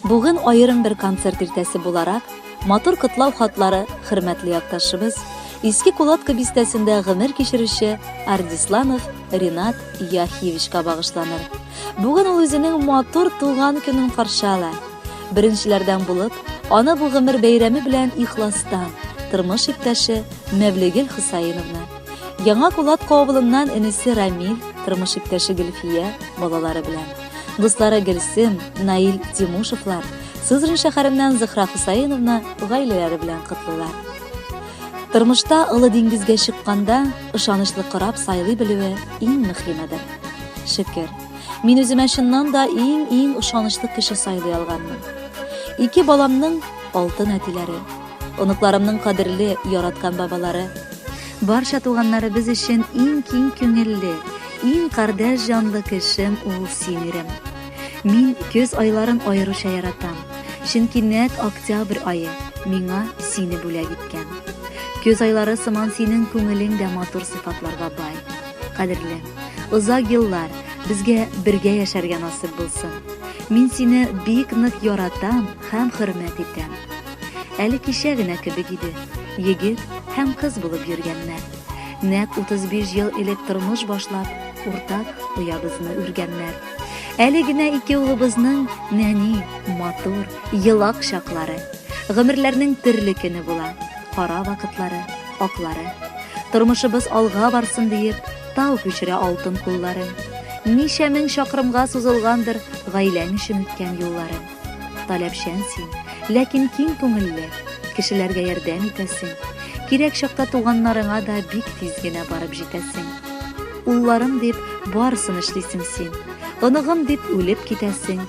Бүген аерым бер концерт иртәсе буларак, матур котлау хатлары хөрмәтле якташыбыз, Иске Кулатка бистәсендә гомер кичерүче Ардисланов Ринат Яхиевичка багышланыр. Бүген ул үзенең матур туган көнен каршы ала. Беренчеләрдән булып, аны бу гомер бәйрәме белән ихластан тормыш иптәше Мәвлегел Хусаиновна, Яңа Кулатка авылыннан энесе Рамил, тормыш иптәше Гөлфия, балалары белән. Дуслары Гөлсем, Наил Тимушевлар, Сызрань шәһәреннән Зөхрә Хусаиновна гаиләләре белән котлыйлар. Тормышта олы диңгезгә чыкканда ышанычлы кораб сайлый белүе иң мөһимедер. Шөкер, мин үземә чыннан да иң-иң ышанычлы кеше сайлый алганмын. Ике баламның алтын әтиләре, оныкларымның кадерле, яраткан бабалары. Барча туганнарыбыз өчен иң киң күңелле, иң кардәш җанлы кешем ул син, ирем. Мин көз айларын аеруча яратам, чөнки нәкъ октябрь ае миңа сине бүләк иткән. Көз айлары сыман синең күңелең дә матур сыйфатларга бай. Кадерлем, озак еллар безгә бергә яшәргә насыйп булсын. Мин сине бик нык яратам һәм хөрмәт итәм. Әле кичә генә кебек иде, егет һәм кыз булып йөргәннәр. Нәкъ 35 ел элек тормыш башлап, уртак оябызны үргәннәр. Әле генә ике улыбызның нәни, матур, елак чаклары. Гомерләрнең төрле көне була, кара вакытлары, аклары. Тормышыбыз алга барсын диеп, тау күчерә алтын кулларың. Ничә мең чакрымга сузылгандыр гаиләң өчен үткән юлларың. Таләпчән син, ләкин киң күңелле, кешеләргә ярдәм итәсең. Кирәк чакта туганнарыңа да бик тиз генә барып җитәсең. Улларым дип барысын эшлисең син. Оныгым дип үлеп китәсең.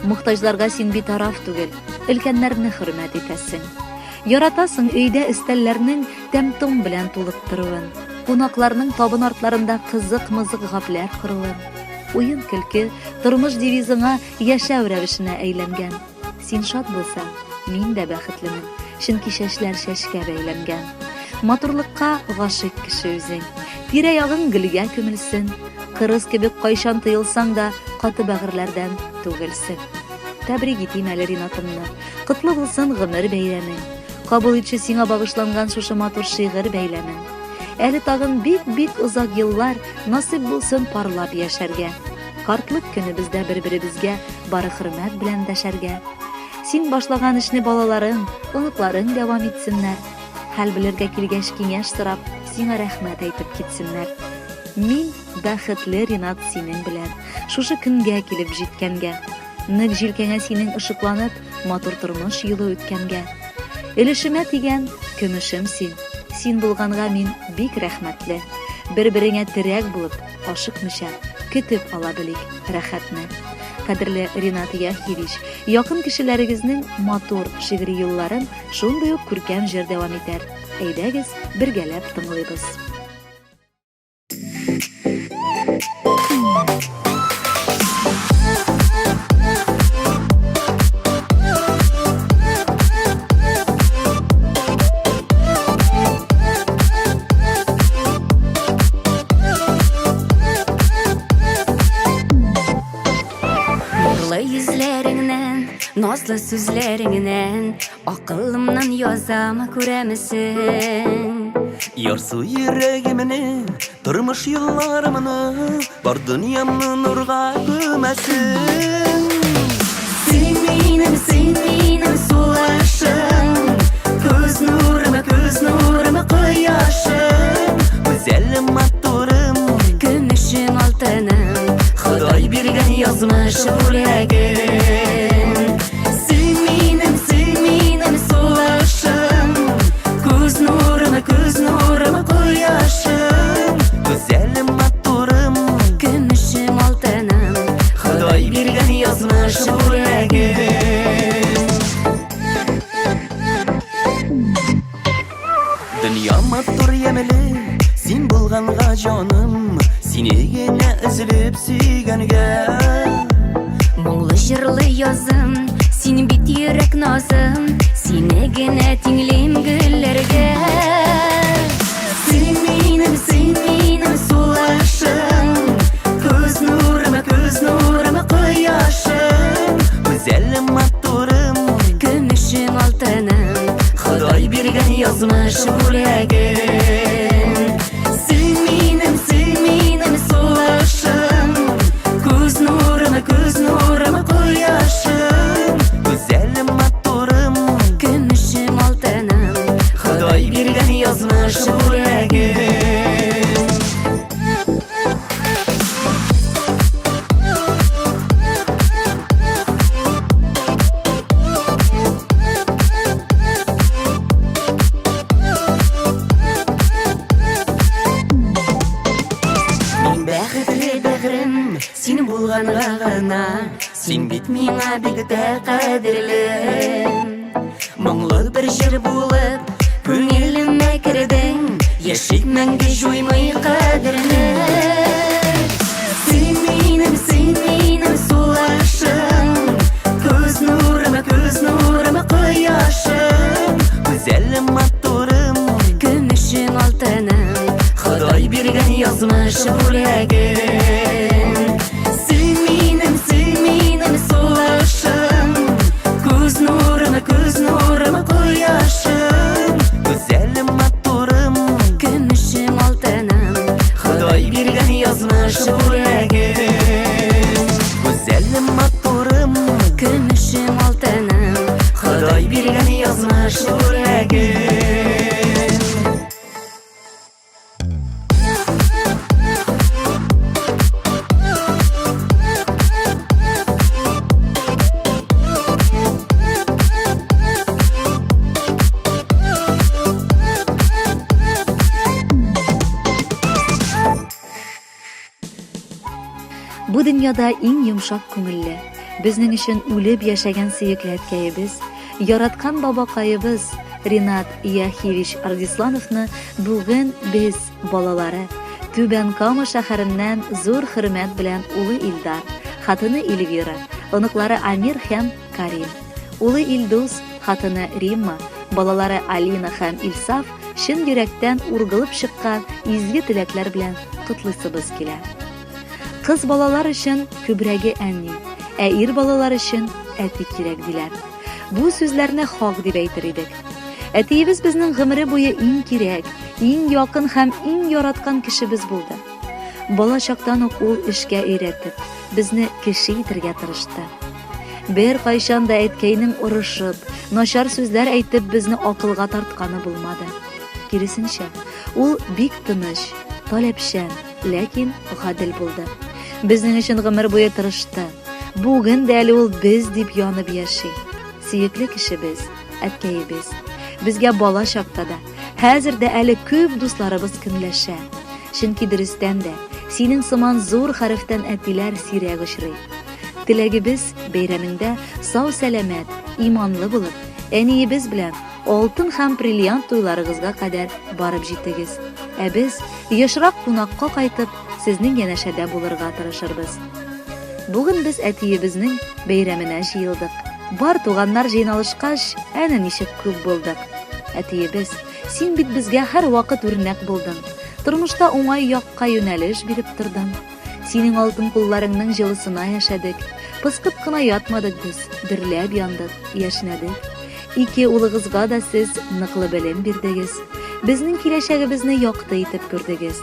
Мохтаҗларга син битараф түгел, өлкәннәрне хөрмәт итәсең. Яратасың өйдә өстәлләрнең тәм-том белән тулып торуын, кунакларның табын артларында кызык-мызык гапләр коруын. Уен-көлке, тормыш девизыңа Яшәү рәвешенә әйләнгән. Син шат булсаң, мин дә бәхетлемен, чөнки чәчләр чәчкә бәйләнгән. Матурлыкка гашыйк кеше үзең. Тирә-ягың гөлгә күмелсен. Кырыс кебек кайчан тыелсаң да, каты бәгырьләрдән түгелсең. Тәбрик итим әле Ринатымны. Котлы булсын гомер бәйрәмең. Кабул итче сиңа багышланган шушы матур шигырь бәйләмен. Әле тагын бик-бик озак еллар насыйп булсын парлап яшәргә. Картлык көнебездә бер-беребезгә бары хөрмәт белән дәшәргә. Син башлаган эшне балаларың, оныкларың дәвам итсеннәр. Хәл белергә килгәч киңәш сорап, сиңа рәхмәт әйтеп китсеннәр. Мин бәхетле, Ринат, синең белән, шушы көнгә килеп җиткәнгә. Нык җилкәңә синең ышыкланып, матур тормыш юлы үткәнгә. Өлешемә тигән көмешем син. Син булганга мин бик рәхмәтле. Бер-береңә терәк булып, Ашыкмыйча, көтеп ала белик рәхәтне. Кадерле Ринат Яхьевич, якын кешеләрегезнең матур шигъри юлларын шундый ук күркәм җыр дәвам итәр. Әйдәгез, бергәләп тыңлыйбыз. Нурлы йөзләреңнән, назлы сүзләреңнән Акылымнан язам, күрәмесең? Ярсу йөрәгемне, тормыш юлларымны Бар дөньямны нурга күмәсең. Син минем, син минем сулышым, Күз нурым, күз нурым, кояшым. Гүзәлем, матурым, Көмешем, алтыным, Ходай биргән язмыш бүләгем. Син минем, син минем сулышым, Күз нурым, күз нурым, кояшым. Гүзәлем, матурым, Көмешем, алтыным, Ходай биргән язмыш бүләгем. Дөнья матур ямьле, син булганга җаным, сине генә өзелеп сөйгәнгә. Моңлы җырлы язым, син бит йөрәк назым, сине генә тиңлим гөлләргә. Син минем, син минем сулышым, Күз нурым, күз нурым, кояшым, Гүзәлем, матурым. язмыш бүләге. Син минем, син минем сулышым, күз нурым, күз нурым, кояшым. Гүзәлем, матурым, Көмешем, алтыным, Ходай биргән язмыш бүләге. Мин бәхетле бәгърем, син булганга гына. Син бит миңа бик тә кадерле. Моңлы бер җыр булып, күңелемә кердең. Яшик мәңге җуймый кадерне. Син минем, син минем сулышым, Күз нурым, күз нурым, кояшым. Гүзәлем, матурым, Көмешем, алтыным, Ходай биргән язмыш бүләге. Син минем, син минем сулышым, Күз нурым, күз нурым, кояшым. Гүзәлем, матурым, Көмешем, алтыным, Ходай биргән язмыш бүләге. Гүзәлем, матурым, Көмешем, алтыным, Ходай биргән язмыш бүләге. Бу дөньяда иң йомшак күңелле, безнең өчен үлеп яшәгән сөекле әткәебез, яраткан бабакаебыз Ринат Яхиевич Ардислановны бүген без, балалары, Түбән Кама шәһәреннән зур хөрмәт белән улы Илдар, хатыны Эльвира, оныклары Амир һәм Карим, улы Илдус, хатыны Римма, балалары Алина һәм Илсаф чын йөрәктән ургылып чыккан изге теләкләр белән котлыйсыбыз килә. Кыз балалар өчен күбрәге әни, ә ир балалар өчен әти кирәк диләр. Бу сүзләрне хак дип әйтер идек. Әтиебез безнең гомере буе иң кирәк, иң якын һәм иң яраткан кешебез булды. Бала чактан ук ул эшкә өйрәтеп, безне кеше итергә тырышты. Бер кайчан да әткәйнең орышып, начар сүзләр әйтеп безне акылга тартканы булмады. Киресенчә, ул бик тыныч, таләпчән, ләкин гадел булды. Безнең өчен гомер буе тырышты. Бүген дә әле ул без дип янып яши. Сөекле кешебез, әткәебез. Безгә бала чакта да, хәзер дә әле күп дусларыбыз көнләшә. Чөнки дөрестән дә, синең сыман зур хәрефтән әтиләр сирәк очрый. Теләгебез бәйрәмеңдә сау-сәламәт, иманлы булып, әниебез белән алтын һәм бриллиант туйларыгызга кадәр барып җитегез. Ә без, ешрак кунакка кайтып, сезнең янәшәдә булырга тырышырбыз. Бүген без әтиебезнең бәйрәменә җыелдык. Бар туганнар җыйналышкач, әнә ничек күп булдык. Әтиебез, син бит безгә һәрвакыт үрнәк булдың. Тормышта уңай якка юнәлеш биреп тордың. Синең алтын кулларыңның җылысына яшәдек. Пыскып кына ятмадык без, дөрләп яндык, яшьнәдек. Ике улыгызга да сез ныклы белем бирдегез. Безнең киләчәгебезне якты итеп күрдегез.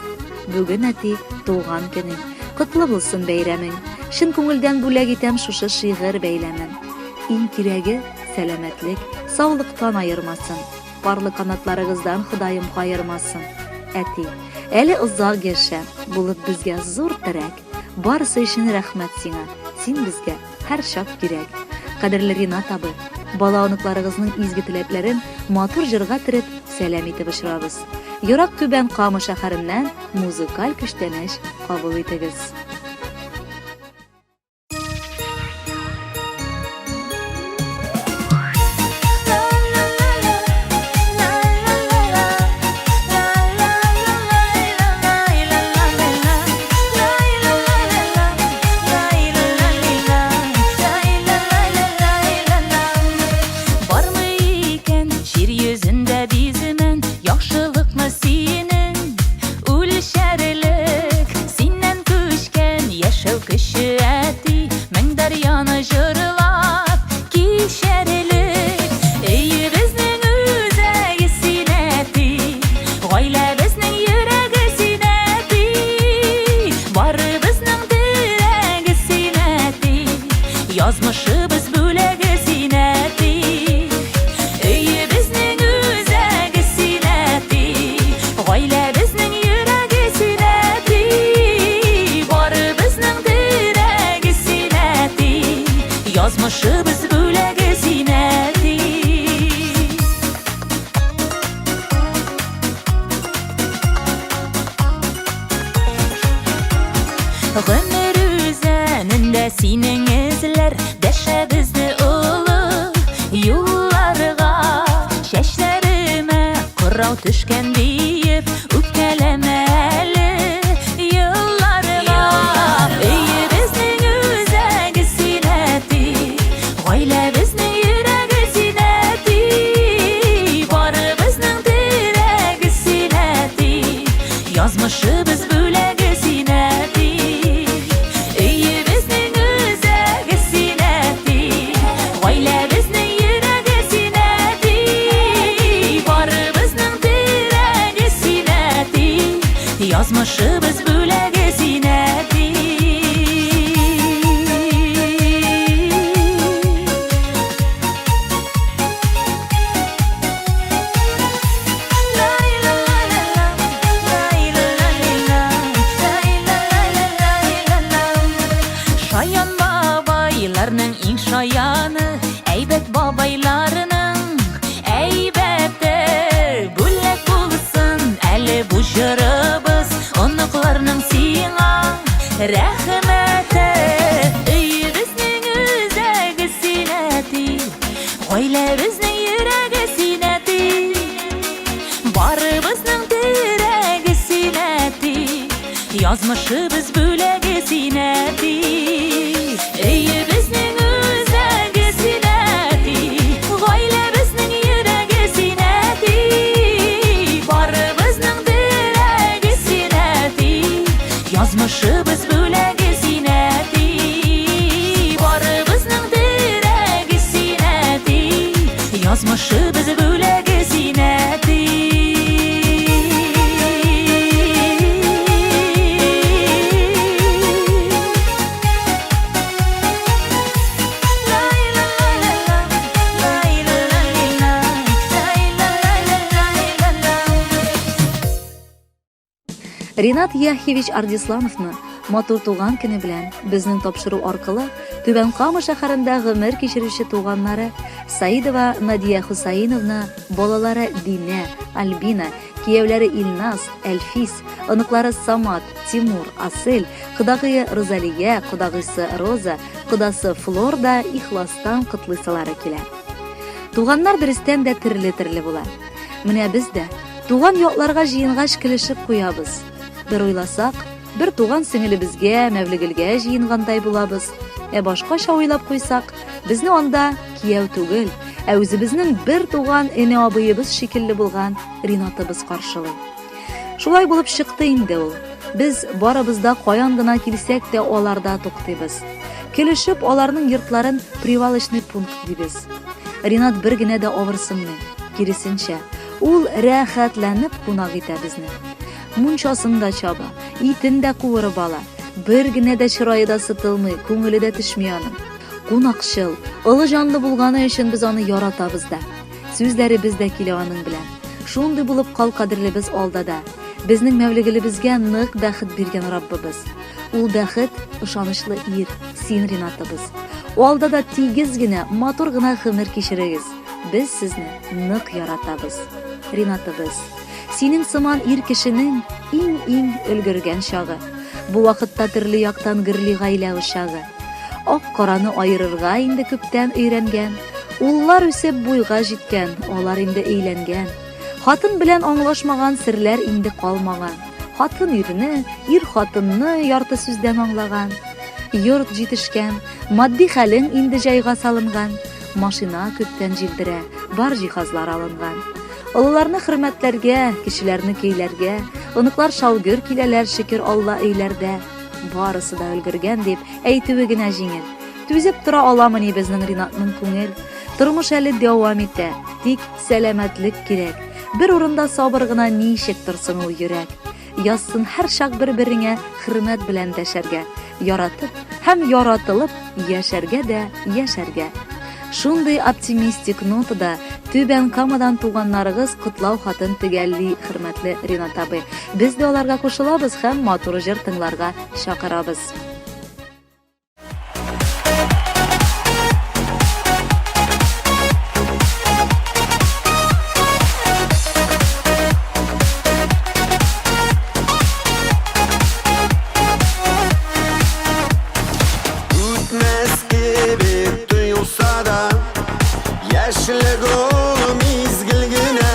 Бүген, әти, туган көнең. Котлы булсын бәйрәмең. Чын күңелдән бүләк итәм шушы шигырь бәйләмен. Иң кирәге, сәламәтлек, саулыктан аермасын. Парлы канатларыгыздан Ходаем каермасын. Әти, әле озак яшә, булып безгә зур терәк. Барысы өчен рәхмәт сиңа. Син безгә һәрчак кирәк. Кадерле Ринат абый, бала оныкларыгызның изге теләкләрен матур җырга төреп, сәлам итеп очырабыз. Ерак Түбән Кама шәһәреннән музыкаль күчтәнәч кабул итегез. Бармы икән җир йөзендә биземен яхшылыкны синең үлчәрлек синнән көчкә. Сорау төшкән диеп, үпкәләмә әле елларга. Өебезнең үзәге син, әти, гаиләбезнең йөрәге син, әти, барыбызның терәге син, әти, язмышыбыз бүләге син, әти. Өебезнең үзәге син, әти, гаиләбезнең йөрәге син, әти, барыбызның терәге син, әти, язмышыбыз бүләге син, әти. Шаян бабайларның иң шаяны, әйбәт бабайларның әйбәте. Бүләк булсын әле бу җырыбыз, оныкларның сиңа рәхмәте. Өебезнең үзәге син, әти, гаиләбезнең йөрәге син, әти, барыбызның терәге син, әти, язмышыбыз бүләге син, әти. Өебезнең үзәге син, әти, гаиләбезнең йөрәге син, әти, барыбызның терәге син, әти, язмышыбыз бүләге син, әти, барыбызның терәге син, әти, язмышыбыз бүләге син, әти. Ринат Яхьевич Ардислановны матур туган көне белән безнең тапшыру аркылы Түбән Кама шәһәрендә гомер кичерүче туганнары Саидова Надия Хусаиновна, балалары Динә, Альбина, кияүләре Илназ, Әлфис, оныклары Самат, Тимур, Асель, кодагые Розалия, кодагыйсы Роза, кодасы Флор да ихластан котлыйсылары килә. Туганнар дөрестән дә төрле-төрле була. Менә без дә туган якларга җыенгач көлешеп куябыз. Бер уйласак, бер туган сеңелебезгә, Мәвлегелгә җыенгандай булабыз. Ә башкача уйлап куйсак, безне анда кияү түгел, ә үзебезнең бер туган эне абыебыз шикелле булган Ринатыбыз каршылый. Шулай булып чыкты инде ул. Без барыбыз да каян гына килсәк тә аларда туктыйбыз. Көлешеп аларның йортларын привалочный пункт дибез. Ринат бер генә дә авырсынмый. Киресенчә, ул рәхәтләнеп кунак итә безне. Мунчасын да чаба, итен дә куырып ала. Бер генә дә чырае да сытылмый, күңеле дә төшми аның. Кунакчыл, олы җанлы булганы өчен без аны яратабыз да. Сүзләребез дә килә аның белән. Шундый булып кал, кадерлебез алда да. Безнең Мәвлегелебезгә нык бәхет биргән Раббыбыз. Ул бәхет, ышанычлы ир, син, Ринатыбыз. Алда да тигез генә, матур гына гомер кичерегез. Без сезне нык яратабыз. Ринатыбыз, синең сыман ир кешенең иң-иң өлгергән чагы. Бу вакытта төрле яктан гөрли гаилә учагы. Ак-караны аерырга инде күптән өйрәнгән. Уллар үсеп буйга җиткән, алар инде өйләнгән. Хатын белән аңлашмаган серләр инде калмаган. Хатын ирне, ир хатынны ярты сүздән аңлаган. Йорт җитешкән, матди хәлең инде җайга салынган. Машина күптән җилдерә, бар җиһазлар алынган. Олыларны хөрмәтләргә, кечеләрне көйләргә, оныклар шау-гөр киләләр, шөкер Алла өйләрдә. Барысы да өлгергән дип әйтүе генә җиңел. Түзеп тора аламыни безнең Ринатның күңел? Тормыш әле дәвам итә, тик сәламәтлек кирәк. Бер урында сабыр гына ничек торсын ул йөрәк? Язсын һәрчак бер-береңә хөрмәт белән дәшәргә, яратып һәм яратылып яшәргә дә яшәргә. Шундый оптимистик нотада Түбән Камадан туганнарыгыз котлау хатын төгәлли, хөрмәтле Ринат абый. Без дә аларга кушылабыз һәм матур җыр тыңларга чакырабыз. Үтмәс кебек тоелса да, Яшьлек ул мизгел генә.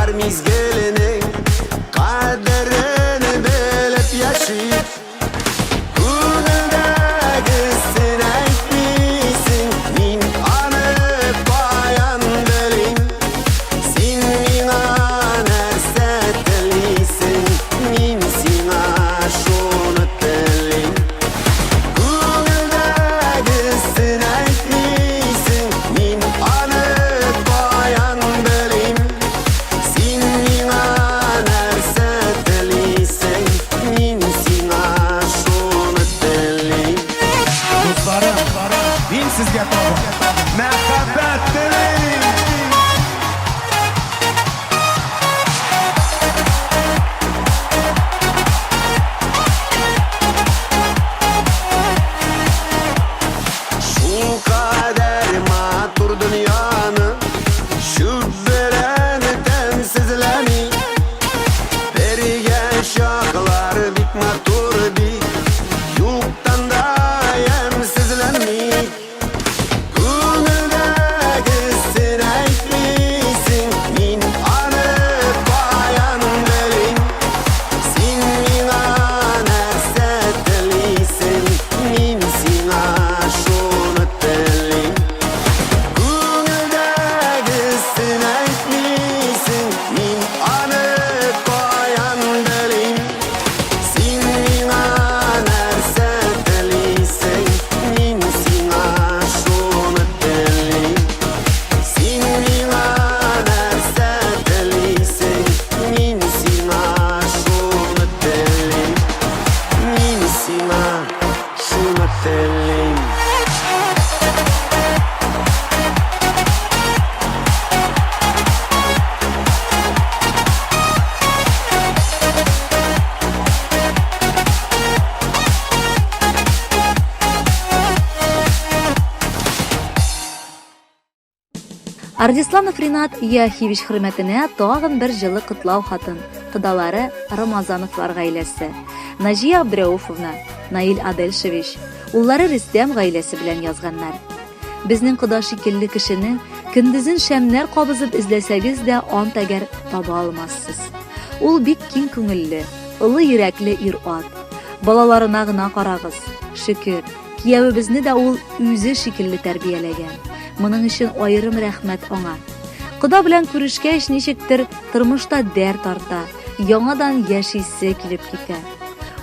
Һәр мизгеленең кадерен белеп яшик. Күңелдәгесен әйтмисең, мин аны каян белим? Син миңа нәрсә телисең, мин сиңа шуны телим. Күңелдәгесен әйтмисең, мин аны каян белим? Син миңа нәрсә телисең, мин сиңа шуны телим. Дусларым, мин сезгә тагын мәхәббәт телим. Шул кадәр матур дөньяны чүп белән тәмсезләми. Бергә чаклар бик матур бит, юктан да ямьсезләнми. Күңелдәгесен әйтмисең, мин аны каян белим? Син миңа нәрсә телисең, мин сиңа шуны телим. Күңелдәгесен әйтмисең, мин аны каян белим? Син миңа нәрсә телисең, мин сиңа шуны телим. Син миңа нәрсә телисең, мин сиңа шуны телим. Мин сиңа шуны телим. Ардисланов Ринат Яхиевич хөрмәтенә тагын бер җылы котлау хатын, кодалары Рамазановлар гаиләсе, Наҗия Абдрәуфовна, Наил Адельшевич, уллары Рөстәм гаиләсе белән язганнар. Безнең кода шикелле кешене көндезен шәмнәр кабызып эзләсәгез дә ант әгәр таба алмассыз. Ул бик киң күңелле, олы йөрәкле ир-ат. Балаларына гына карагыз. Шөкер, киявебезне дә ул үзе шикелле тәрбияләгән. Моның өчен аерым рәхмәт аңа. Кода белән күрешкәч, ничектер тормышта дәрт арта, яңадан яшисе килеп китә.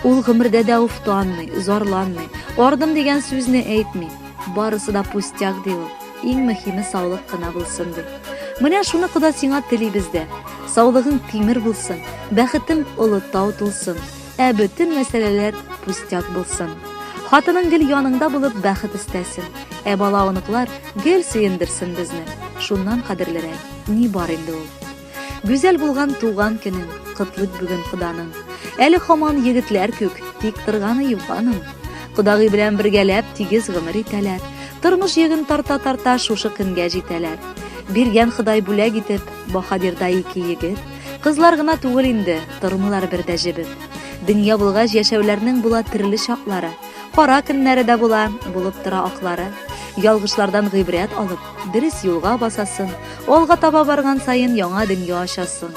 Ул гомердә дә уфтанмый, зарланмый, ардым дигән сүзне әйтми. Барысы да пустяк, ди ул. Иң мөһиме саулык кына булсын, ди. Менә шуны кода сиңа телибез дә. Саулыгың тимер булсын, бәхетең олы тау тулсын, ә бөтен мәсьәләләр пустяк булсын. Хатының гел яныңда булып бәхет өстәсен, ә бала-оныклар гел сөендерсен безне. Шуннан кадерлерәк ни бар инде ул? Гүзәл булган туган көнең, котлыйк бүген коданың. Әле һаман егетләр күк, тик торганы юк аның. Кодагый белән бергәләп тигез гомер итәләр. Тормыш йөген тарта-тарта шушы көнгә җитәләр. Биргән Ходай бүләк итеп, баһадирда ике егет. Кызлар гына түгел инде, тормыйлар бер дә җебеп. Дөнья булгач, яшәүләрнең була төрле чаклары. Кара көннәре дә була, булып тора аклары. Ялгышлардан гыйбрәт алып, дөрес юлга басасың, алга таба барган саен яңа дөнья ачасың.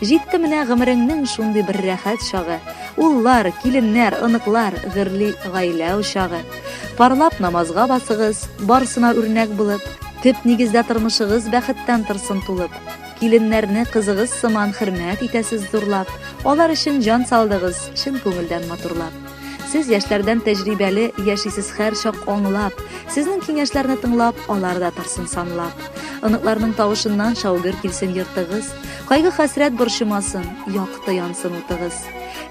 Җитте менә гомереңнең шундый бер рәхәт чагы. Уллар, киленнәр, оныклар, гөрли гаилә учагы. Парлап намазга басыгыз, барысына үрнәк булып, төп нигездә тормышыгыз бәхеттән торсын тулып. Киленнәрне кызыгыз сыман хөрмәт итәсез зурлап, алар өчен җан салдыгыз, чын күңелдән матурлап. Сез яшьләрдән тәҗрибәле, яшисез һәр чак аңлап, сезнең киңәшләрне тыңлап, алар да торсын санлап. Оныкларның тавышыннан шаугөр килсен йортыгыз, кайгы-хәсрәт борчымасын, якты янсын утыгыз.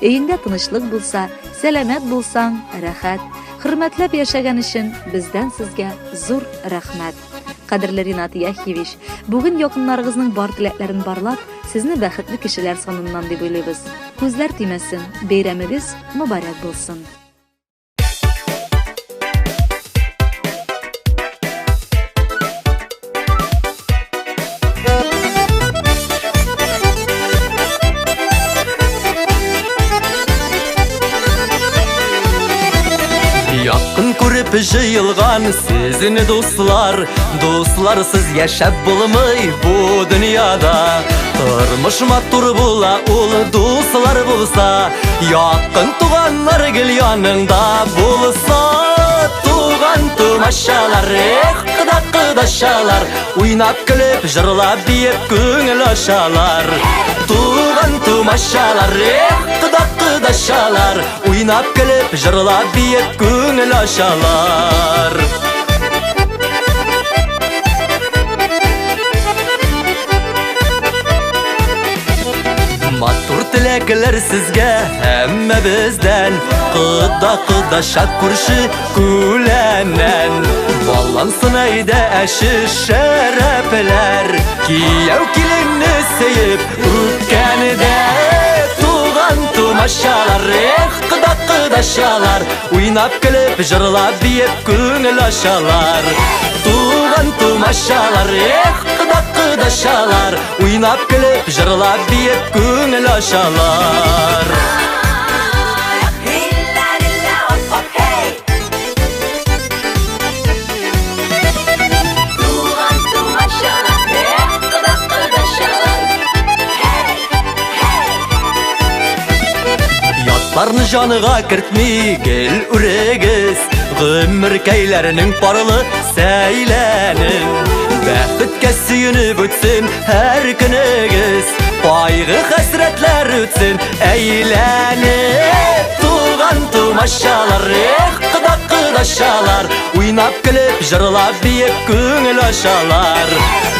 Өеңдә тынычлык булса, сәламәт булсаң, рәхәт. Хөрмәтләп яшәгән өчен бездән сезгә зур рәхмәт. Кадерле Ринат Яхьевич, бүген якыннарыгызның бар теләкләрен барлап, сезне бәхетле кешеләр саныннан дип уйлыйбыз. Күзләр тимәсен, бәйрәмегез мөбарәк булсын. Якын күреп Күп җыелган сезне дуслар. Дусларсыз яшәп булмый бу дөньяда. Тормыш матур була ул дуслар булса. Якын туганнар гел яныңда булса. Туган тумачалар, эх, кода кодачалар. Уйнап көлеп, җырлап биеп күңел ачалар. Туган тумачалар, эх, кода кодачалар. Уйнап көлеп, җырлап биеп күңел ачалар. Матур теләкләр сезгә һәммәбездән. Кода кодача күрше күләннән. Баллансын әйдә әче шәрәпләр. Кияү киленне сөеп үпкәндә. Туган тумачалар, эх, кода кодачалар. Уйнап көлеп, җырлап биеп күңел ачалар. Туган тумачалар, эх, кода кодачалар. Уйнап көлеп, җырлап биеп күңел ачалар. Туган тумачалар, эх, кода кодачалар. Һей, һей! Ятларны җаныга кертми гел үрегез. Гомеркәйләренең парлы сәйләнен. Бәхеткә сөенеп үтсен һәр көнегез. Кайгы хәсрәтләр үтсен әйләнеп. Туган тумачалар, эх, кода кодачалар. Уйнап көлеп, җырлап биеп күңел ачалар.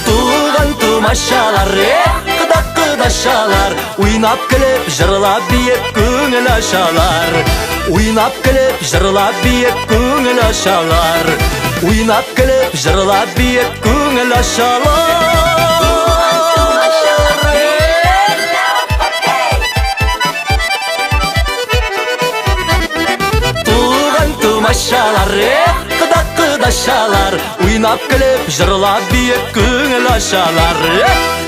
Туган тумачалар, эх, кода кодачалар. Уйнап көлеп, җырлап биеп күңел ачалар. Уйнап көлеп, җырлап биеп күңел ачалар. Уйнап көлеп, җырлап биеп күңел ачалар. Туган тумачалар, эх, кода кодачалар. Уйнап көлеп, җырлап биеп күңел ачалар. Эх!